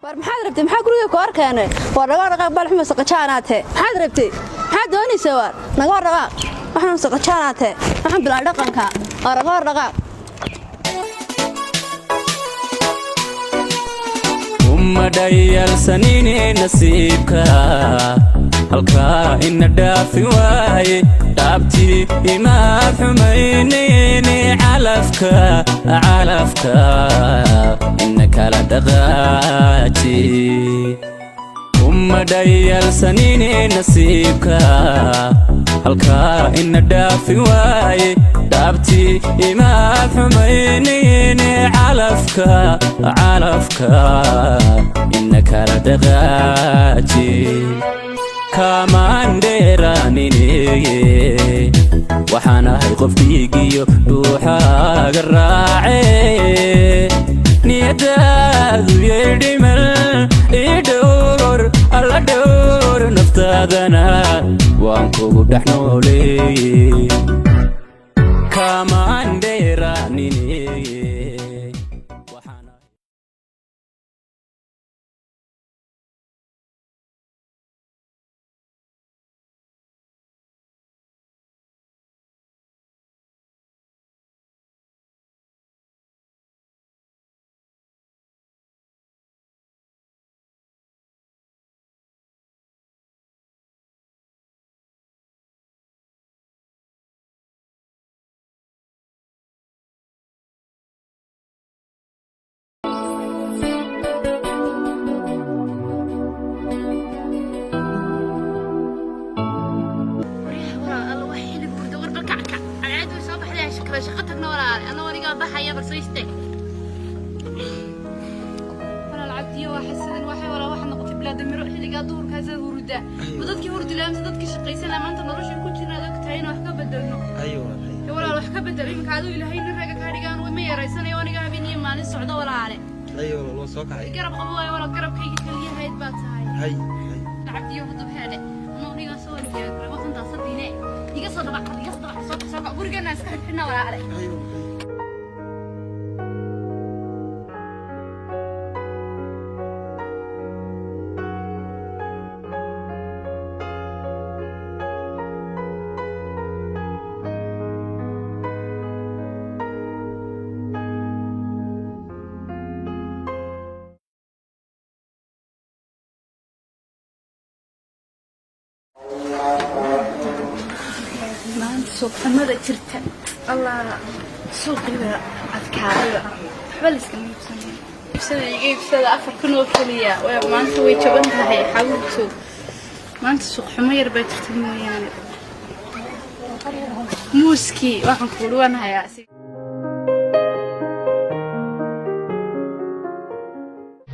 War maxaad rabtay? Maxaa guriga ku arkeenay? War naga dhaqaaq, bal xuma saqajaanaate. Maxaad rabtay? Maxaad doonaysaa? War naga dhaqaaq, waxaan saqajaanaate, waxaan bilaa dhaqanka. War naga dhaqaaq. Uma dhayalsanine nasiibka halkaa ina dhaafi waaye, dhaabtii imaad xumaynayne, calafka calafka ina kala dhaqaaji. Uma dhayalsanine nasiibka halkaa ina dhaafi waaye, dhaabtii imaad xumaynayne, calafka calafka ina kala dhaqaaji. Kaamaan dheeraanineye, waxaan ahay qof dhiigiyo dhuuxaaga raace. Niyadaadu yeydhimal ii dhowr, alla dhowr naftaadana, waan kugu dhex nooleeye. Kaamaan dheeraanineye. Waxaan ahay. Walaal, alla wax xilli hurdo. War bal kac kac, cadceed way soo baxday, shaqada shaqo tagna walaal. Ana wanigaa baxaya, bal soo istaag walaal. Cabdiyo waa xasidan waxay walaal, waxaad noqotay bilaadamiro xilligaa duhurkaasaa hurudaa. Ma dadkii hurdi lahaa mise dadkii shaqaysanaa? Maanta noloshan ku jirna adag tahay in wax ka bedelno. Ee walaal, wax ka bedel iminka. Aduu Ilaahay nin raga kaa dhigaan ma yaraysanayo. Aniga habeen iyo maalin socdo walaale. Garab qabo waayo walaal, garabkayga kaliyahayd baa tahay. Cabdiyo hudub heedhe ama anigaa soo horjeeda waqantaasadiine. Iga soo dhabac, iga soo dhabac, soo soo gurigeena iska xidhxidhna walaale. Maanta suuqxumada jirta, Allah, suuqiiba adkaadayba, waxba layskama iibsanayo. Iibsada, iga iibsada 4000 oo keliya. Waa maanta way jaban tahay xabuubtu. Maanta suuqxumo yar baa jirta mooyaane. Muuskii waxaan kuuhi waan hayaa.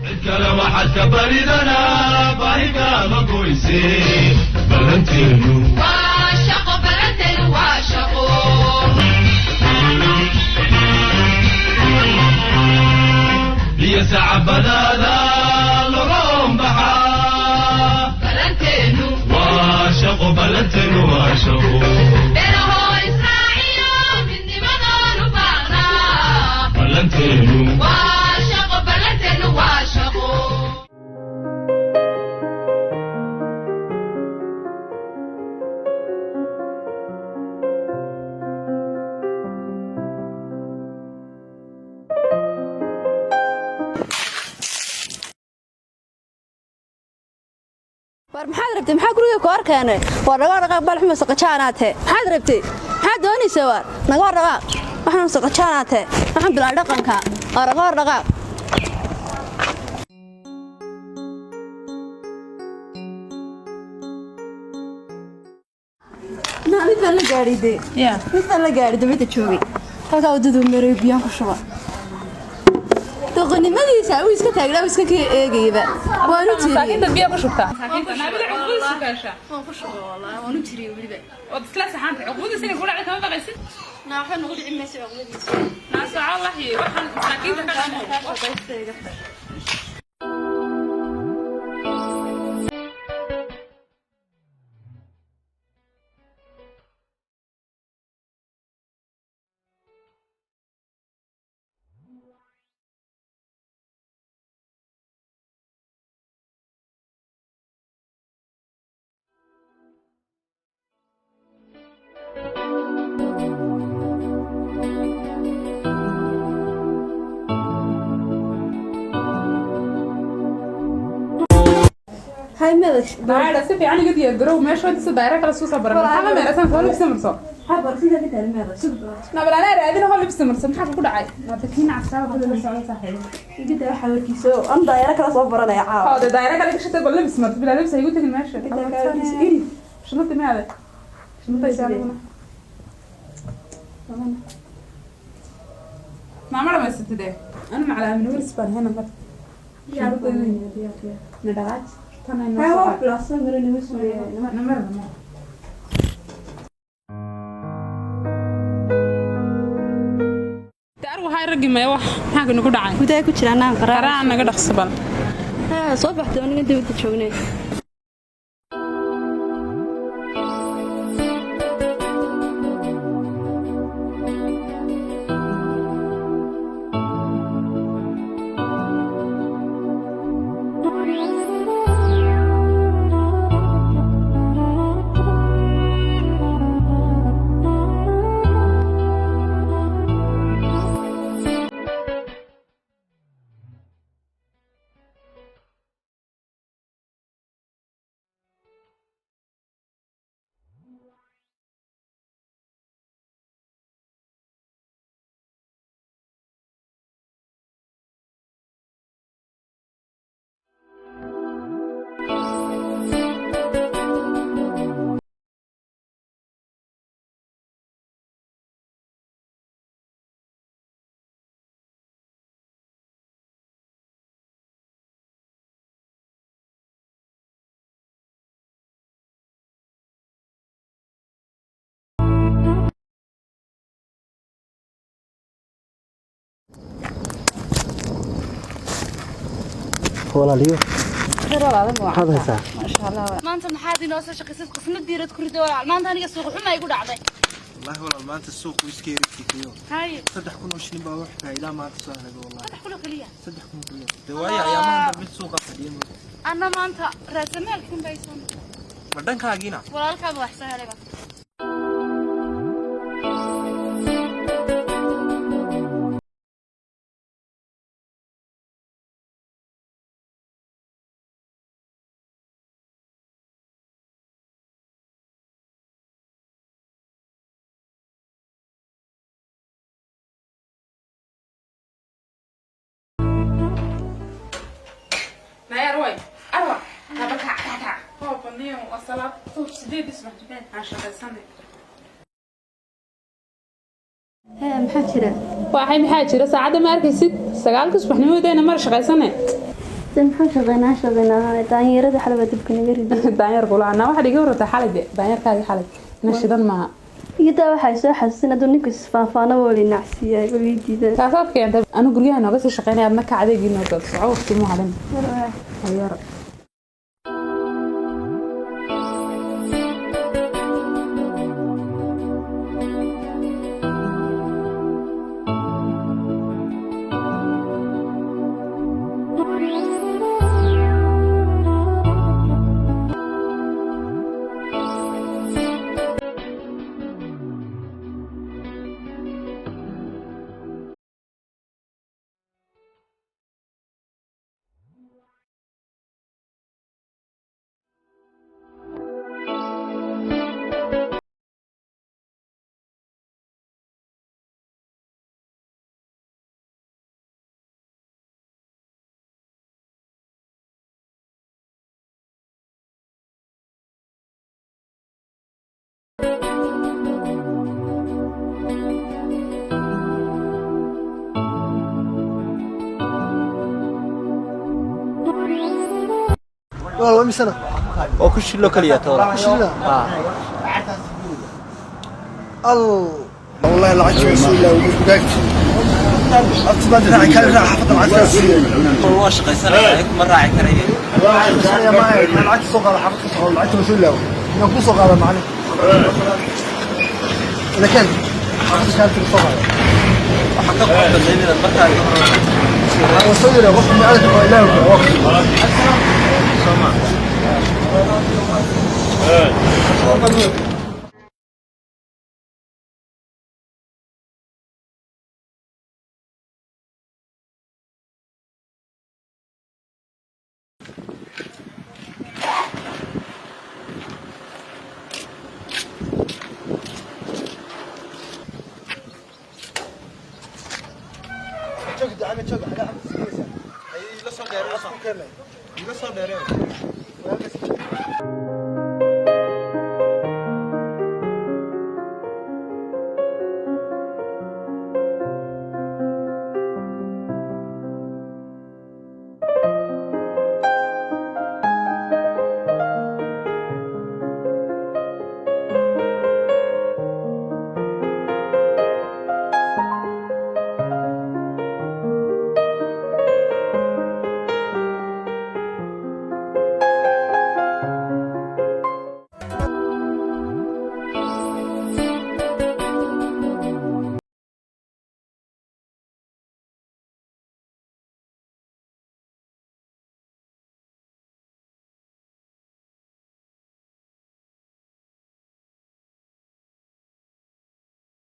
Cid kale waxaad ka baridanaa baahigama goyse ballanteenu. Waa shaqo balanteenu, waa shaqo. Iyo sacabadaada logoon baxaa. Balanteenu waa shaqo, ballanteenu waa shaqo. Beeraho Israaciyo midnimadoonu baaqnaa. Ballanteenu waa shaqo, balanteenu waa shaqo. War maxaad rabtay? Maxaa guriga ku arkeenay? War naga dhaqaaq, bal xuma saqajaanaate. Maxaad rabtay? Maxaad doonaysaa? War naga dhaqaaq, waxaan saqajaanaate, waxaan bilaa dhaqanka. War naga dhaqaaq. Mid baan la gaadhay. Mid baan la gaadhay dabadda joogay, halkaa waddadu maray, biyaan ku shuba. Doqonnimadiisa uu iska taagnaa, uu iska ka eegayba, waanu tiriyey. Masaakiinta biyo ku shubtaa, masaakiinta naabida cuqubadiisa ku heshaa. Waan ku shuba wallaahi, waanu tiriyey weliba. Waad isla saxaanta cuqubadiisa inay ku dhacday kama baqaysid? Naa, waxba nagu dhici mayso cuqubadiisa. Naa soco lahi, waxaan masaakiinta ka dhamo. Shaqaystayga. Hay meedag. Daayira si fiican iga diyaar garow meesha inta daayira kala soo soo baran. Maxaa la meeraysan soo libsi marso. Nabal anaa raadin hoo libsi marso maxaa ku dhacay? Waa takiin casaaba ku socda saaxiib. Igida waxa warkiisa an daayira kala soo baranaya caawa. Hoo daayira kala gashatay bal libsi marso bila libsi igu tagin meesha. Shanada meeday? Shanada isaaguna. Maama dhamaysatay أنا مع الأمن ورس بان هنا بس. ندغات. Hay waa bilaasay miro nima soo. نمر نمر. Daar waxay ragi may wax maxaa nagu dhacay? Gudaha ku jira anaan qaraa. Qaraa naga dhaqso bal. Haa soo baxday aniga dibadda joognay. Walaaliyo, maxaad haysaa? Maanta maxaad inoo soo shaqaysad qasnad diirad ku riday walaal? Maanta aniga suuq xuma igu dhacday. Wallahi walaal maanta suuqu iska yarikiyo. Haye. 3000 oo shilin baa wax faa'iido maanta soo helay wallahi. 3000 oo kaliya? 3000 kaliya. Dee waayo ayaamahan dambe suuqa fadhiya. Anna maanta raasamaalkin bay soo. Ma dhankaagiina? Walaalkaaba wax soo helayba. Naya Arway, Arwa, haba kac kac kac. Hoo baniyo waa salaad duhur 8 subax aan shaqaysanay. Hee maxaa jira? Waxay maxaa jira saacadda ma arkaysid 9 subaxnimadeena mar shaqaysanay. Tan maxaa shaqaynaa daanyarada xalaba dibka naga riday. Daanyar kula ana waxaad iga warrantaa xalay de daanyarkaagii xalay ina shidan maaha. Igidaa waxay soo xasuusin hadduu ninku isfaanfaano waa la nacsiiyay waa diiday. Taasaad keentay anu guryaha nooga sii shaqaynaya adna ka adeegii noo gal soco waqti mu hadhin. Yar. Walaal waa misana? Oo ku shilo kaliya toona. Ku shilo? Al wallahi lacagta soo ilaa ugu bugaagti. Abti baan raaci kale raac xafada lacagta soo. Waa shaqaysanaya kuma raaci karayo. Ma lacagta soo qaada xafada soo qaada lacagta soo ilaa. Inaan ku soo qaada macallin. Laakiin xafada kale soo qaada. Waxa ka qurux badan inaad markaa Waa soo ilaa qofka ma aad oo ilaa waa. Soo ma. Soo dheereeyo. Ku keenay. Iga soo dheereeyo. Walaalkaas.